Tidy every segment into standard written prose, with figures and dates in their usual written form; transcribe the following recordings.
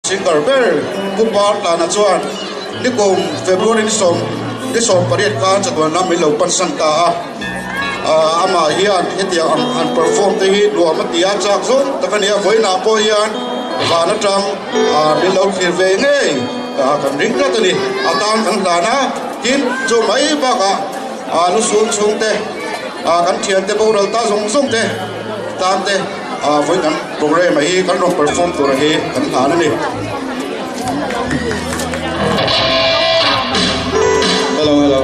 Singer ber Pu Partlana chuan nikum February ni sawm ni 18 khan chatuan lam min lo pansan ta a. Amah hian hetiang ang an perform te hi nuam a ti a, chak zawng tak a ni a, vawiinah pawh hian van atang min lo thlir ve ngei kan ring tlat a ni. A tan kan hlan a, tin chu mai bakah lusun chhungte kan thiante boral ta zawng zawng te tan te vawiin kan programme hi kan rawn perform tur hi kan hlan a ni. Hello, hello.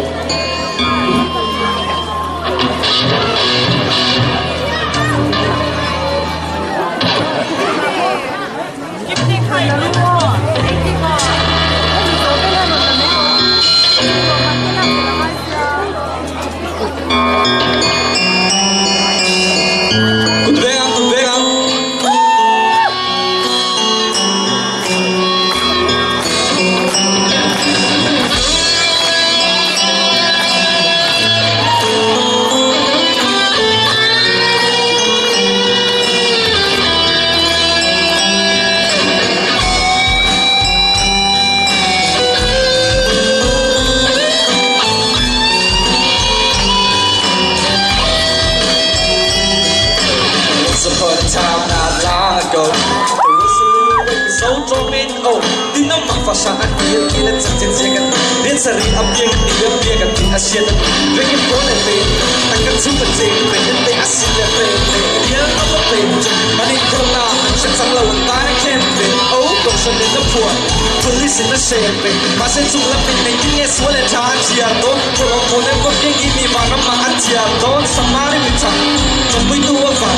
Kut veng ang, kut veng ang. Once upon a time not long ago, there was a little baby so dropping oh, din na mafasha at iyang kilat sa tinsigan. Din sa rin ang biyag at iyang biyag at di asya na Bigyan ko na bin, takat sa tin, bin te asin na bin, iyang ang bin, manin ko na, siya sang lawan tayo camping, oh, kung siya din na poor, police in the shamping, masin sulapin na inges wala chan siya to, tulong ko na ko yung ini mga maatya to, sa marimita, tumboy tuwa pa,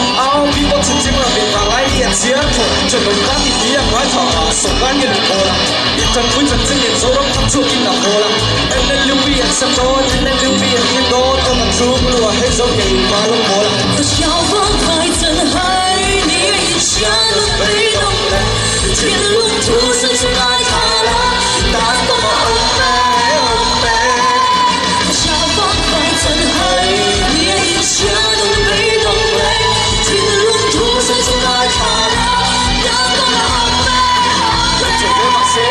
people to jing la bin malai ni chia to, 就能把你一样外头啊，手感也过了，一张规则今年走了，他出去那过了，and then you be at some door, and then you be at the door, 都能出路啊，黑手给发了过了。小风还曾害你一下都被动了，天路途是去爱他了，但我没没。小风还曾害你一下都被动了，天路途是去爱他了，但我没 Se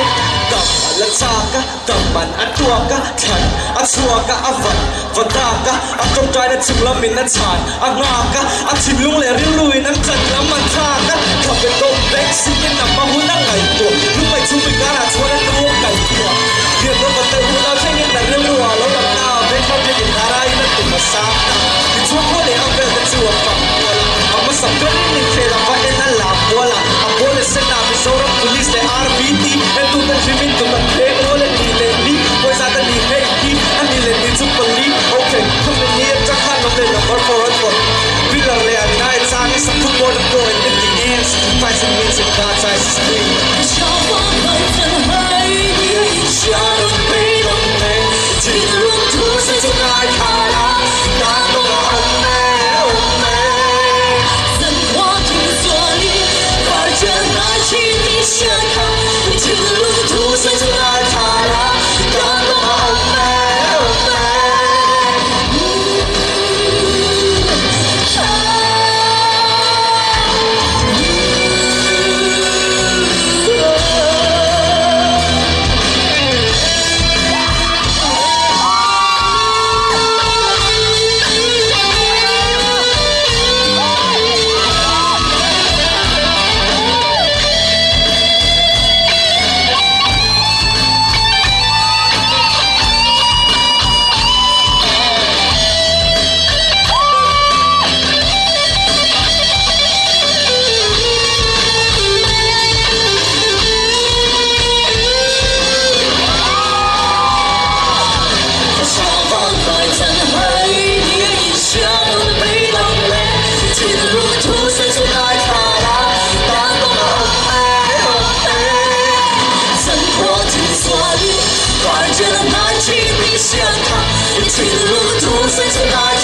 dam ala chaka daman atuaka than achuaka avan vadaka atom trai na chunglam min a chan a ngaka a thinlung le rilruin an chan lam an thaka khabe to back singin na mahun a ngai tu lumai chumi kara chuan a tu kai tu rian ro bate u na thlengin na rilrua lo lam na ve kha ve in arai na tu ma sa ta ti chuan ko le a vel te chu a pang wala ama sa berin in khela va en a lam wala a bole se na Mizoram police le RBT en tu tan rimin tu tan phe ole ni le ni boy za ta ni hey ki ani le ni chu pali okay khum ni ta khan no le number 4 on four pillar le an nai chang sa football go in the end fight some means in God's eyes is clean. 小风还曾害你一下都被动了，天路途是去爱他了，但我没没。怎话听说你快将爱情的下卡，天路途是去爱他了，但我没没。小风还曾害你一下都被动了，天路途是去爱他了，但我没没。怎话听说你快将爱情的下卡，天路途是去爱他。